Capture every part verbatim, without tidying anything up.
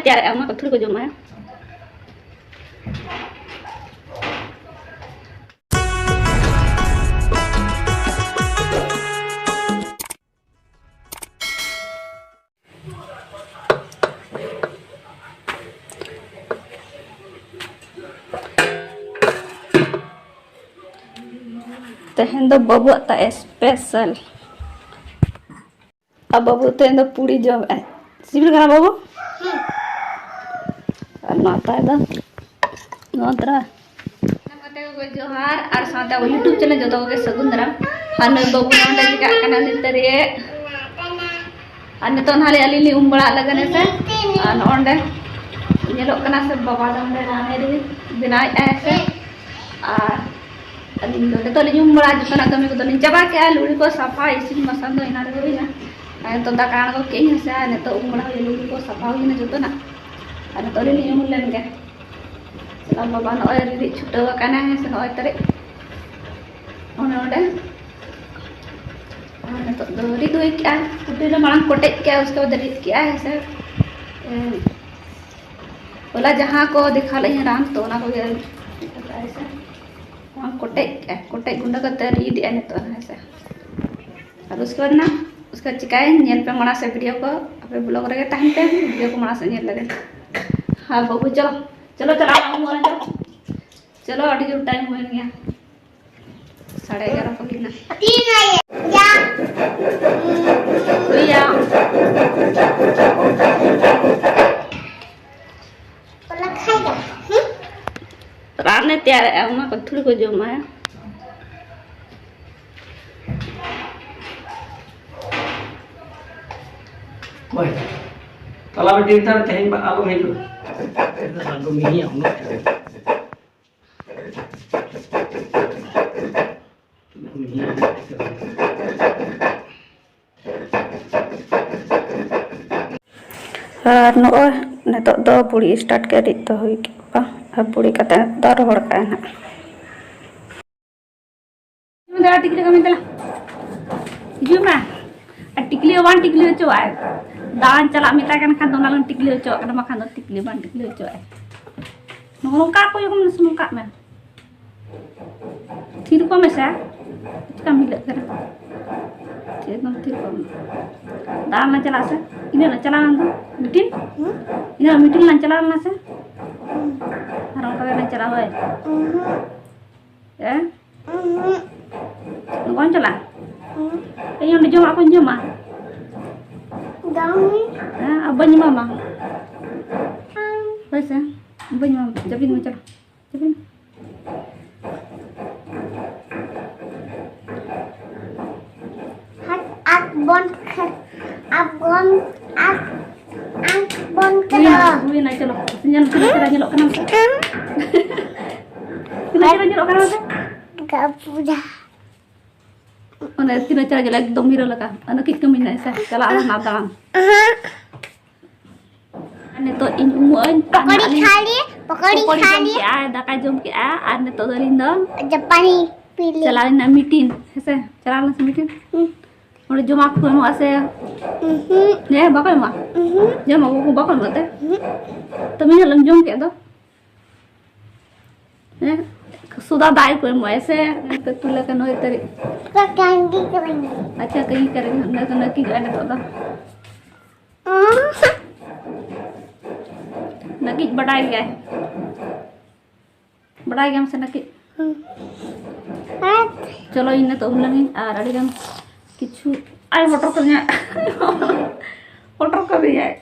ᱛᱮᱭᱟᱨᱮᱜᱼᱟ, ᱚᱱᱟ ᱠᱚ ᱛᱷᱚᱲᱤ ᱠᱚ ᱡᱚᱢᱟ᱾ ᱛᱮᱦᱮᱧ ᱫᱚ ᱵᱟᱹᱵᱩᱣᱟᱜ ᱛᱟ ᱥᱯᱮᱥᱟᱞ᱾ ᱟᱨ ᱵᱟᱹᱵᱩ ᱛᱮᱦᱮᱧ ᱫᱚ ᱯᱩᱲᱤ ᱡᱚᱢᱮᱜᱼᱟᱭ᱾ ᱥᱤᱵᱤᱞ ᱠᱟᱱᱟ ᱵᱟᱹᱵᱩ? ᱟᱨ ᱱᱚᱣᱟ ᱛᱟᱭ ᱫᱚ ᱱᱚᱣᱟ ᱛᱟᱨᱟ᱾ ᱥᱟᱱᱟᱢ ᱜᱟᱛᱮ ᱠᱚᱜᱮ ᱡᱚᱦᱟᱨ, ᱟᱨ ᱥᱟᱶᱛᱮ ᱟᱵᱚ YouTube ᱪᱮᱱᱮᱞ ᱡᱚᱛᱚ ᱠᱚᱜᱮ ᱥᱟᱹᱜᱩᱱ ᱫᱟᱨᱟᱢ᱾ ᱟᱨ ᱱᱩᱭ ᱵᱟᱹᱵᱩ ᱱᱚᱰᱮ ᱪᱤᱠᱟᱹᱜ ᱠᱟᱱᱟ ᱱᱤᱛ ᱨᱮ᱾ ᱟᱨ ᱱᱤᱛᱚᱜ ᱱᱟᱦᱟᱜ ᱟᱹᱞᱤᱧ ᱞᱤᱧ ᱩᱢ ᱵᱟᱲᱟᱜ ᱞᱟᱹᱜᱤᱫ ᱦᱮᱸ ᱥᱮ᱾ ᱟᱨ ᱱᱚᱜᱼᱚᱭ ᱱᱚᱰᱮ ᱧᱮᱞᱚᱜ ᱠᱟᱱᱟ ᱥᱮ ᱵᱟᱵᱟ ᱫᱚ ᱱᱚᱰᱮ ᱨᱟᱱᱮ ᱨᱮ ᱵᱮᱱᱟᱣᱮᱫᱼᱟᱭ ᱥᱮ᱾ ᱟᱨ ᱟᱹᱞᱤᱧ ᱫᱚ ᱱᱤᱛᱚᱜ ᱞᱤᱧ ᱩᱢ ᱵᱟᱲᱟ, ᱡᱚᱛᱚᱱᱟᱜ ᱠᱟᱹᱢᱤ ᱠᱚᱫᱚ ᱞᱤᱧ ᱪᱟᱵᱟ ᱠᱮᱜᱼᱟ᱾ ᱞᱩᱜᱽᱲᱤ ᱠᱚ ᱥᱟᱯᱷᱟ, ᱤᱥᱤᱱ ᱵᱟᱥᱟᱝ ᱫᱚ ᱮᱱᱟᱝ ᱨᱮᱜᱮ ᱦᱩᱭᱱᱟ᱾ ᱟᱨ ᱱᱤᱛᱚᱜ ᱫᱟᱠᱟ ᱟᱬᱜᱚ ᱠᱮᱜᱼᱟᱹᱧ ᱦᱮᱸ ᱥᱮ, ᱟᱨ ᱱᱤᱛᱚᱜ ᱩᱢ ᱵᱟᱲᱟ ᱦᱩᱭᱱᱟ, ᱞᱩᱜᱽᱲᱤ ᱠᱚ ᱥᱟᱯᱷᱟ ᱦᱩᱭᱱᱟ ᱡᱚᱛᱚᱱᱟᱜ᱾ ᱟᱨ ᱱᱤᱛᱚᱜ ᱞᱤᱧ ᱩᱢ ᱞᱮᱱ ᱜᱮ᱾ ᱪᱟᱞᱟᱣ ᱵᱟᱵᱟ ᱱᱚᱜᱼᱚᱭ ᱨᱤᱫ ᱪᱷᱩᱴᱟᱹᱣ ᱟᱠᱟᱱᱟ ᱦᱮᱸ ᱥᱮ, ᱱᱚᱜᱼᱚᱭ ᱛᱟᱹᱨᱤᱡ ᱚᱱᱮ ᱚᱸᱰᱮ᱾ ᱟᱨ ᱱᱤᱛᱚᱜ ᱫᱚ ᱨᱤᱫ ᱦᱩᱭ ᱠᱮᱜᱼᱟ, ᱠᱩᱴᱤ ᱫᱚ ᱢᱟᱲᱟᱝ ᱠᱚᱴᱮᱡ ᱠᱮᱜᱼᱟ, ᱩᱥᱠᱮ ᱵᱟᱫ ᱨᱤᱫ ᱠᱮᱜᱼᱟ ᱦᱮᱸ ᱥᱮ᱾ ᱦᱚᱞᱟ ᱡᱟᱦᱟᱸ ᱠᱚ ᱫᱮᱠᱷᱟᱣ ᱞᱮᱫ ᱨᱟᱱ, ᱛᱚ ᱚᱱᱟ ᱠᱚᱜᱮ ᱨᱤᱫ ᱠᱟᱜᱼᱟ ᱦᱮᱸ ᱥᱮ᱾ ᱵᱟᱝ ᱠᱚᱴᱮᱡ ᱠᱮᱜᱼᱟ, ᱠᱚᱴᱮᱡ ᱜᱩᱸᱰᱟᱹ ᱠᱟᱛᱮ ᱨᱤᱫ ᱮᱜᱼᱟ ᱱᱤᱛᱚᱜ ᱦᱮᱸ ᱥᱮ᱾ ᱟᱨ ᱩᱥᱠᱮ ᱵᱟᱫ ᱱᱟ, ᱩᱥᱠᱮ ᱵᱟᱫ ᱪᱤᱠᱟᱹᱭᱮᱱ, ᱧᱮᱞ ᱯᱮ ᱢᱟᱲᱟᱝ ᱥᱮ ᱵᱷᱤᱰᱤᱭᱳ ᱠᱚ, ᱟᱯᱮ ᱵᱞᱚᱜ ᱨᱮᱜᱮ ᱛᱟᱦᱮᱱ ᱯᱮ, ᱵᱷᱤᱰᱤᱭᱳ ᱠᱚ ᱢᱟᱲᱟᱝ ᱥᱮᱫ ᱧᱮᱞ ᱞᱟᱹᱜᱤᱫ᱾ ᱦᱮᱸ ᱵᱟᱹᱵᱩ ᱪᱚᱞᱚ, ᱪᱚᱞᱚ ᱪᱟᱞᱟᱜ ᱟᱵᱚᱱ ᱚᱲᱟᱜ ᱪᱚᱞᱚ᱾ ᱪᱚᱞᱚ, ᱟᱹᱰᱤ ᱡᱳᱨ ᱴᱟᱭᱤᱢ ᱦᱩᱭᱮᱱ ᱜᱮᱭᱟ, ᱥᱟᱲᱮ ᱮᱜᱟᱨᱚ ᱠᱚ ᱦᱩᱭᱱᱟ᱾ ᱦᱩᱭᱟ᱾ ᱨᱟᱱᱮ ᱛᱮᱭᱟᱨᱮᱜᱼᱟ, ᱚᱱᱟ ᱠᱚ ᱛᱷᱚᱲᱤ ᱠᱚ ᱡᱚᱢᱟ᱾ ᱦᱳᱭ᱾ ᱛᱟᱞᱟ ᱵᱤᱴᱤ ᱱᱮᱛᱟᱨ ᱛᱮᱦᱮᱧ ᱵᱟ-, ᱟᱞᱚᱢ ᱦᱤᱡᱩᱜᱼᱟ᱾ ᱱᱮᱛᱟᱨ ᱫᱚ ᱢᱤᱦᱤᱭᱟᱜ ᱩᱱᱟᱹᱜ ᱢᱤᱦᱤᱭᱟᱜ ᱟᱨ ᱱᱚᱜᱼᱚᱭ ᱱᱤᱛᱚᱜ ᱫᱚ ᱵᱩᱲᱤ start ᱠᱮᱫ, ᱨᱤᱫ ᱫᱚ ᱦᱩᱭ ᱠᱮᱫ ᱠᱚᱣᱟ᱾ ᱟᱨ ᱵᱩᱲᱤ ᱠᱟᱛᱮ ᱫᱚ ᱨᱚᱦᱚᱲ ᱠᱟᱜᱼᱟ ᱱᱟᱜ᱾ ᱫᱟᱫᱟ, ᱴᱤᱠᱞᱤ ᱠᱟᱹᱢᱤ ᱫᱮᱞᱟ᱾ ᱦᱤᱡᱩᱜ ᱢᱮ᱾ ᱟᱨ ᱴᱤᱠᱞᱤ ᱦᱚᱸ ᱵᱟᱝ ᱴᱤᱠᱞᱤ ᱦᱚᱪᱚᱣᱟᱜᱼᱟᱭ᱾ ᱫᱟᱬᱟᱱ ᱪᱟᱞᱟᱜ ᱢᱮᱛᱟᱭ ᱠᱟᱱ ᱠᱷᱟᱱ ᱫᱚ ᱚᱱᱟ ᱞᱟᱝ ᱴᱤᱠᱞᱤ ᱦᱚᱪᱚᱣᱟᱜ ᱠᱟᱱᱟ, ᱵᱟᱠᱷᱟᱱ ᱫᱚ ᱴᱤᱠᱞᱤ ᱵᱟᱝ ᱴᱤᱠᱞᱤ ᱦᱚᱪᱚᱣᱟᱜᱼᱟᱭ᱾ ᱱᱚᱜᱼᱚ ᱱᱚᱝᱠᱟ ᱠᱚ ᱡᱚᱠᱷᱚᱱ ᱱᱚᱝᱠᱟᱜ ᱢᱮ, ᱛᱷᱤᱨ ᱠᱚᱜ ᱢᱮᱥᱮ᱾ ᱪᱮᱠᱟᱢ ᱦᱤᱞᱟᱹᱜ ᱠᱟᱱᱟ? ᱪᱮᱫ ᱮᱠᱫᱚᱢ ᱛᱷᱤᱨ ᱠᱚᱜ ᱢᱮ᱾ ᱫᱟᱬᱟᱱ ᱞᱟᱝ ᱪᱟᱞᱟᱜᱼᱟ ᱥᱮ? ᱤᱱᱟᱹᱜ ᱞᱟᱝ ᱪᱟᱞᱟᱣ ᱞᱮᱱ ᱫᱚ ᱢᱤᱴᱤᱱ? ᱦᱩᱸ? ᱤᱱᱟᱹᱜ ᱢᱤᱴᱤᱱ ᱞᱟᱝ ᱪᱟᱞᱟᱣ ᱞᱮᱱᱟ ᱥᱮ? ᱦᱩᱸ᱾ ᱟᱨ ᱚᱱᱠᱟ ᱜᱮ ᱞᱟᱝ ᱪᱟᱞᱟᱜᱼᱟ, ᱦᱳᱭ? ᱩᱸᱦᱩᱸ᱾ ᱦᱮᱸ? ᱩᱸᱦᱩᱸ᱾ ᱵᱟᱢ ᱪᱟᱞᱟᱜᱼᱟ? ᱩᱸᱦᱩᱸ᱾ ᱤᱧ ᱚᱸᱰᱮ ᱡᱚᱢᱟᱜ ᱠᱚᱧ ᱡᱚᱢᱟ᱾ ᱡᱚᱢ ᱢᱮ᱾ ᱦᱮᱸ, ᱟᱨ ᱵᱟᱹᱧ ᱮᱢᱟᱢᱟ᱾ ᱦᱩᱸ᱾ ᱦᱳᱭ ᱥᱮ? ᱵᱟᱹᱧ ᱮᱢᱟᱢᱟ᱾ ᱡᱟᱹᱯᱤᱫ ᱢᱮ, ᱪᱚᱞᱚ᱾ ᱪᱚᱞᱚ᱾ ᱦᱟᱛ ᱟᱠ ᱵᱚᱱ ᱠᱷᱟᱹ-, ᱟᱠ ᱵᱚᱱ, ᱟᱠ, ᱟᱠ ᱵᱚᱱ ᱦᱩᱭᱱᱟ, ᱠᱷᱟᱹ-, ᱦᱩᱭᱱᱟ, ᱪᱚᱞᱚ᱾ ᱧᱮᱞ ᱢᱮ, ᱛᱤᱱᱟᱹᱜ ᱪᱮᱦᱨᱟ ᱧᱮᱞᱚᱜ ᱠᱟᱱᱟ ᱥᱮ? ᱛᱤᱱᱟᱹᱜ ᱪᱮᱦᱨᱟ ᱧᱮᱞᱚᱜ ᱠᱟᱱᱟ ᱥᱮ? ᱜᱟᱯᱩᱡᱟ᱾ ᱚᱱᱮ ᱛᱤᱱᱟᱹᱜ ᱪᱮᱦᱨᱟ ᱧᱮᱞᱚᱜ, ᱮᱠᱫᱚᱢ ᱦᱤᱨᱳ ᱞᱮᱠᱟ᱾ ᱚᱱᱟ ᱠᱤᱪᱷᱩ ᱢᱮᱱᱟᱜᱼᱟ ᱥᱮ? ᱪᱟᱞᱟᱜ ᱟᱞᱟᱝ ᱱᱟᱜ ᱫᱟᱬᱟᱱ᱾ ᱟᱨ ᱱᱤᱛᱚᱜ ᱤᱧ ᱩᱢᱩᱜ ᱟᱹᱧ᱾ ᱟᱨ ᱯᱚᱠᱚᱲᱤ ᱱᱟᱜ ᱞᱤᱧ ᱠᱷᱟᱞᱤ, ᱯᱚᱠᱚᱲᱤ ᱯᱚᱠᱚᱲᱤ ᱡᱚᱢ ᱠᱷᱟᱞᱤ᱾ ᱠᱮᱜᱼᱟ, ᱫᱟᱠᱟ ᱡᱚᱢ ᱠᱮᱜᱼᱟ, ᱟᱨ ᱱᱤᱛᱚᱜ ᱫᱚ ᱟᱹᱞᱤᱧ ᱫᱚ ᱡᱟᱯᱟᱱᱤ ᱯᱤᱞᱤ᱾ ᱪᱟᱞᱟᱣ ᱞᱮᱱᱟ ᱢᱤᱴᱤᱝ, ᱦᱮᱸᱥᱮ? ᱪᱟᱞᱟᱣ ᱞᱮᱱᱟ ᱥᱮ ᱢᱤᱴᱤᱝ? ᱦᱩᱸ᱾ ᱚᱸᱰᱮ ᱡᱚᱢᱟᱜ ᱠᱚ ᱮᱢᱚᱜᱼᱟ ᱥᱮ? ᱩᱸᱦᱩᱸ᱾ ᱦᱮᱸ, ᱵᱟᱠᱚ ᱮᱢᱟ? ᱩᱸᱦᱩᱸ᱾ ᱡᱚᱢᱟᱜ ᱠᱚ ᱵᱟᱠᱚ ᱮᱢᱟ ᱛᱮ? ᱩᱸᱦᱩᱸ᱾ ᱛᱚ, ᱢᱤᱫ ᱦᱚᱲ ᱮᱢ ᱡᱚᱢ ᱠᱮᱫ ᱫᱚ? ᱦᱮᱸ? ᱥᱩᱫᱷᱟ ᱫᱟᱜ ᱜᱮᱠᱚ ᱮᱢᱚᱜᱼᱟ ᱥᱮ? ᱯᱮ ᱛᱩᱞᱟᱹ ᱠᱟᱱᱟ ᱱᱚᱭ ᱛᱟᱹᱨᱤᱠᱷ᱾ ᱠᱟᱹᱝᱜᱤ ᱠᱟᱹᱨᱟᱹᱧ᱾ ᱟᱪᱪᱷᱟ, ᱠᱟᱹᱝᱜᱤ ᱠᱟᱹᱨᱟᱹᱧ᱾ ᱚᱸᱰᱮ ᱫᱚ ᱱᱟᱹᱠᱤᱡᱚᱜᱼᱟ ᱱᱤᱛᱚᱜ ᱫᱚ᱾ ᱱᱟᱹᱠᱤᱡ ᱵᱟᱰᱟᱭ ᱜᱮᱭᱟᱭ᱾ ᱵᱟᱰᱟᱭ ᱜᱮᱭᱟᱢ ᱥᱮ ᱱᱟᱹᱠᱤᱡ? ᱦᱩᱸ᱾ ᱟᱨ ᱪᱚᱞᱚ, ᱤᱧ ᱱᱤᱛᱚᱜ ᱩᱢ ᱞᱮᱱᱟᱹᱧ ᱟᱨ ᱟᱹᱰᱤ ᱜᱟᱱ ᱠᱤᱪᱷᱩ, ᱟᱭ, ᱦᱚᱴᱚᱨ ᱠᱟᱹᱫᱤᱧᱟᱭ᱾ ᱦᱚᱴᱚᱨ ᱠᱟᱹᱫᱤᱧᱟᱭ᱾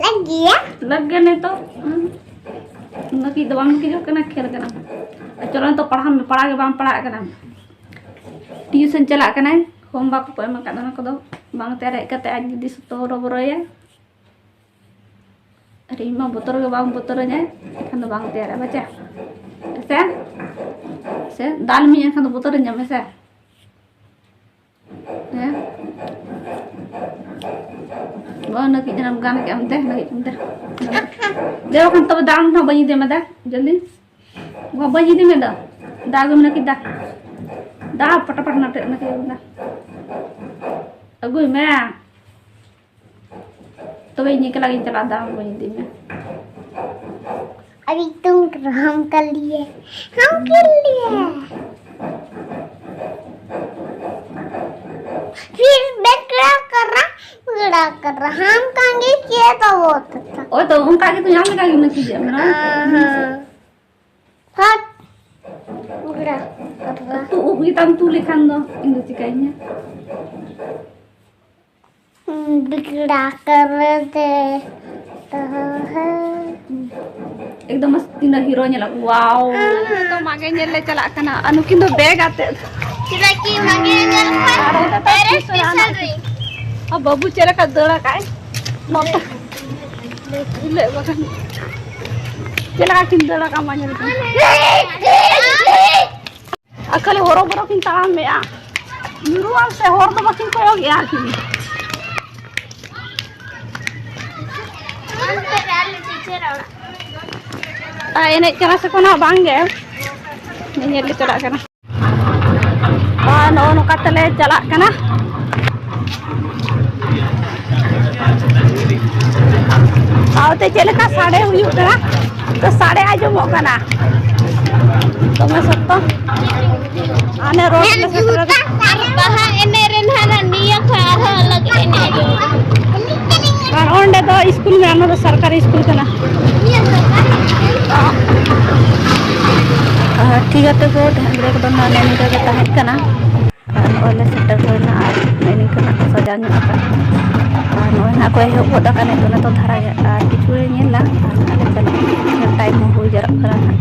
ᱞᱟᱜ ᱜᱮᱭᱟ? ᱞᱟᱜ ᱜᱮᱭᱟ ᱱᱤᱛᱚᱜ᱾ ᱦᱩᱸ᱾ ᱱᱟᱹᱠᱤᱡ ᱫᱚ ᱵᱟᱝ ᱱᱟᱹᱠᱤᱡᱚᱜ ᱠᱟᱱᱟ, ᱠᱷᱮᱞ ᱠᱟᱱᱟ᱾ ᱟᱨ ᱪᱚᱞᱚ, ᱱᱤᱛᱚᱜ ᱯᱟᱲᱦᱟᱣ ᱢᱮ, ᱯᱟᱲᱦᱟᱣ ᱜᱮ ᱵᱟᱢ ᱯᱟᱲᱦᱟᱜ ᱠᱟᱱᱟ᱾ ᱴᱤᱭᱩᱥᱚᱱ ᱪᱟᱞᱟᱜ ᱠᱟᱱᱟᱭ, homework ᱠᱚ ᱮᱢ ᱟᱠᱟᱫ, ᱚᱱᱟ ᱠᱚᱫᱚ ᱵᱟᱝ ᱛᱮᱭᱟᱨ ᱦᱮᱡ ᱠᱟᱛᱮ ᱟᱡ ᱫᱤᱫᱤ ᱥᱚᱛᱚ ᱦᱚᱨᱚᱵᱚᱨᱚᱭᱟ᱾ ᱟᱨ ᱤᱧ ᱢᱟ ᱵᱚᱛᱚᱨ ᱜᱮ ᱵᱟᱝ ᱵᱚᱛᱚᱨᱟᱹᱧᱟᱭ, ᱮᱱᱠᱷᱟᱱ ᱫᱚ ᱵᱟᱝ ᱛᱮᱭᱟᱨᱟ, ᱵᱟᱪᱟ? ᱥᱮ? ᱥᱮ ᱫᱟᱞ ᱢᱤᱭᱟᱹᱧ ᱮᱱᱠᱷᱟᱱ ᱫᱚ ᱵᱚᱛᱚᱨᱟᱹᱧᱟᱢ ᱥᱮ? ᱦᱮᱸ? ᱵᱟᱝ, ᱱᱟᱹᱠᱤᱡ ᱡᱟᱱᱟᱢ ᱜᱟᱱ ᱠᱮᱫ ᱟᱢ ᱛᱮ, ᱱᱟᱹᱠᱤᱡ ᱟᱢ ᱛᱮ᱾ ᱫᱮ ᱵᱟᱠᱷᱟᱱ ᱛᱚᱵᱮ ᱫᱟᱬᱟᱱ ᱦᱚᱸ ᱵᱟᱹᱧ ᱤᱫᱤ ᱢᱮ ᱫᱟ, ᱡᱚᱞᱫᱤ᱾ ᱵᱟᱵᱟᱧ ᱤᱫᱤ ᱢᱮ ᱫᱟ᱾ ᱫᱟ ᱟᱹᱜᱩᱭ ᱢᱮ ᱱᱟᱹᱠᱤᱡ ᱫᱟ᱾ ᱫᱟ ᱯᱟᱴᱟ ᱯᱟᱴᱟ ᱱᱟᱴᱮ ᱱᱟᱹᱠᱤᱡ ᱫᱟ᱾ ᱟᱹᱜᱩᱭ ᱢᱮ᱾ ᱛᱚᱵᱮ ᱤᱧ ᱮᱠᱞᱟ ᱜᱤᱧ ᱪᱟᱞᱟᱜᱼᱟ, ᱫᱟᱬᱟᱱ ᱵᱟᱹᱧ ᱤᱫᱤ ᱢᱮᱭᱟ᱾ अभी तुम, हम कर लिए, हम कर लिए। फिर बिगड़ा कर रहा, बिगड़ा कर रहा। हम कहेंगे कि ये तो बहुत अच्छा। ᱳᱭ ᱛᱚ, ᱚᱱᱠᱟ ᱜᱮ ᱛᱚ, ᱧᱟᱢ ᱞᱮᱠᱟ ᱜᱮ ᱢᱮᱥᱮᱡᱽ ᱮᱢ ᱢᱮ᱾ हाँ, हाँ। हट। बिगड़ा कर रहा। ᱛᱩ ᱩᱵ ᱜᱮᱛᱟᱢ ᱛᱩ ᱞᱮᱠᱷᱟᱱ ᱫᱚ, ᱤᱧ ᱫᱚ ᱪᱤᱠᱟᱹᱧᱟ? बिगड़ा कर देता है। एकदम मस्त तीनों हीरो ᱧᱮᱞᱚᱜ, wow। ᱱᱤᱛᱚᱜ ᱢᱟᱜᱮ ᱧᱮᱞ ᱞᱮ ᱪᱟᱞᱟᱜ ᱠᱟᱱᱟ, ᱟᱨ ᱱᱩᱠᱤᱱ ᱫᱚ ᱵᱮᱜᱽ ᱟᱛᱮ᱾ ᱪᱮᱫᱟᱜ ᱠᱤ ᱢᱟᱜᱮ ᱧᱮᱞ ᱠᱷᱟᱱ ᱟᱨ ᱚᱸᱰᱮ ᱫᱚ ᱯᱮᱨᱮᱡ ᱛᱤᱥ ᱯᱤᱥᱟᱹ ᱨᱟᱱ ᱨᱮ᱾ ᱟᱨ ᱵᱟᱹᱵᱩ ᱪᱮᱫ ᱞᱮᱠᱟ ᱫᱟᱹᱲ ᱟᱠᱟᱫ ᱟᱭ, ᱱᱚᱛᱮ ᱩᱞᱟᱹᱜ ᱵᱟᱠᱷᱟᱱ ᱪᱮᱫ ᱞᱮᱠᱟ ᱠᱤᱱ ᱫᱟᱹᱲ ᱟᱠᱟᱫ ᱢᱟ ᱧᱮᱞ ᱠᱤᱱ᱾ ᱟᱨ ᱠᱷᱟᱹᱞᱤ ᱦᱚᱨᱚ ᱵᱚᱨᱚ ᱠᱤᱱ ᱛᱟᱲᱟᱢᱮᱜᱼᱟ᱾ ᱧᱩᱨᱩᱜ ᱟᱢ ᱥᱮ ᱦᱚᱨ ᱫᱚ ᱵᱟᱹᱠᱤᱱ ᱠᱚᱭᱚᱜᱮᱜᱼᱟ ᱟᱨᱠᱤ᱾ ᱟᱨ ᱮᱱᱮᱡ ᱠᱟᱱᱟ ᱥᱮ ᱠᱚ ᱱᱟᱜ ᱵᱟᱝ ᱜᱮ, ᱧᱮᱧᱮᱞ ᱞᱮ ᱪᱟᱞᱟᱜ ᱠᱟᱱᱟ᱾ ᱟᱨ ᱱᱚᱜᱼᱚ ᱱᱚᱝᱠᱟ ᱛᱮᱞᱮ ᱪᱟᱞᱟᱜ ᱠᱟᱱᱟ᱾ ᱥᱟᱶᱛᱮ ᱪᱮᱫ ᱞᱮᱠᱟ ᱥᱟᱰᱮ ᱦᱩᱭᱩᱜ ᱠᱟᱱᱟ, ᱛᱚ ᱥᱟᱰᱮ ᱟᱸᱡᱚᱢᱚᱜ ᱠᱟᱱᱟ ᱫᱚᱢᱮ ᱥᱚᱠᱛᱚ᱾ ᱦᱟᱱᱮ ᱨᱳᱰ ᱞᱮ ᱥᱮᱴᱮᱨ ᱮᱱᱟ᱾ ᱟᱨ ᱵᱟᱦᱟ ᱮᱱᱮᱡ ᱨᱮ ᱱᱟᱦᱟᱜ ᱱᱤᱭᱟᱹ ᱠᱷᱚᱱ ᱟᱨᱦᱚᱸ ᱟᱞᱟᱜᱽ ᱮᱱᱮᱡ ᱦᱩᱭᱩᱜᱼᱟ᱾ ᱟᱨ ᱚᱸᱰᱮ ᱫᱚ ᱥᱠᱩᱞ ᱢᱮᱱᱟᱜᱼᱟ, ᱚᱱᱟ ᱫᱚ ᱥᱚᱨᱠᱟᱨᱤ ᱥᱠᱩᱞ ᱠᱟᱱᱟ᱾ ᱱᱤᱭᱟᱹ ᱥᱚᱨᱠᱟᱨᱤ ᱥᱠᱩᱞ? ᱟᱨ ᱴᱷᱤᱠ ᱜᱮᱭᱟ, ᱛᱚᱵᱮ ᱛᱮᱦᱮᱧ ᱵᱨᱮᱠ ᱫᱚ ᱱᱚᱰᱮ ᱱᱤᱝᱠᱟᱹ ᱜᱮ ᱛᱟᱦᱮᱸ ᱠᱟᱱᱟ᱾ ᱟᱨ ᱱᱚᱜᱼᱚᱭ ᱞᱮ ᱥᱮᱴᱮᱨ ᱦᱩᱭᱱᱟ ᱟᱨ ᱱᱚᱜᱼᱚᱭ ᱱᱤᱝᱠᱟᱹ ᱱᱟᱜ ᱠᱚ ᱥᱟᱡᱟᱣ ᱧᱚᱜ ᱟᱠᱟᱫ᱾ ᱟᱨ ᱱᱚᱜᱼᱚᱭ ᱱᱟᱜ ᱠᱚ ᱮᱦᱚᱵ ᱜᱚᱫ ᱟᱠᱟᱱ, ᱱᱤᱛᱚᱜ ᱱᱤᱛᱚᱜ ᱫᱷᱟᱨᱟ ᱜᱮ᱾ ᱟᱨ ᱠᱤᱪᱷᱩ ᱞᱮ ᱧᱮᱞᱟ ᱟᱨ ᱱᱟᱜ ᱞᱮ ᱪᱟᱞᱟᱜᱼᱟ᱾ ᱴᱟᱭᱤᱢ ᱦᱚᱸ ᱦᱩᱭ ᱡᱟᱣᱨᱟᱜ ᱠᱟᱱᱟ ᱱᱟᱜ᱾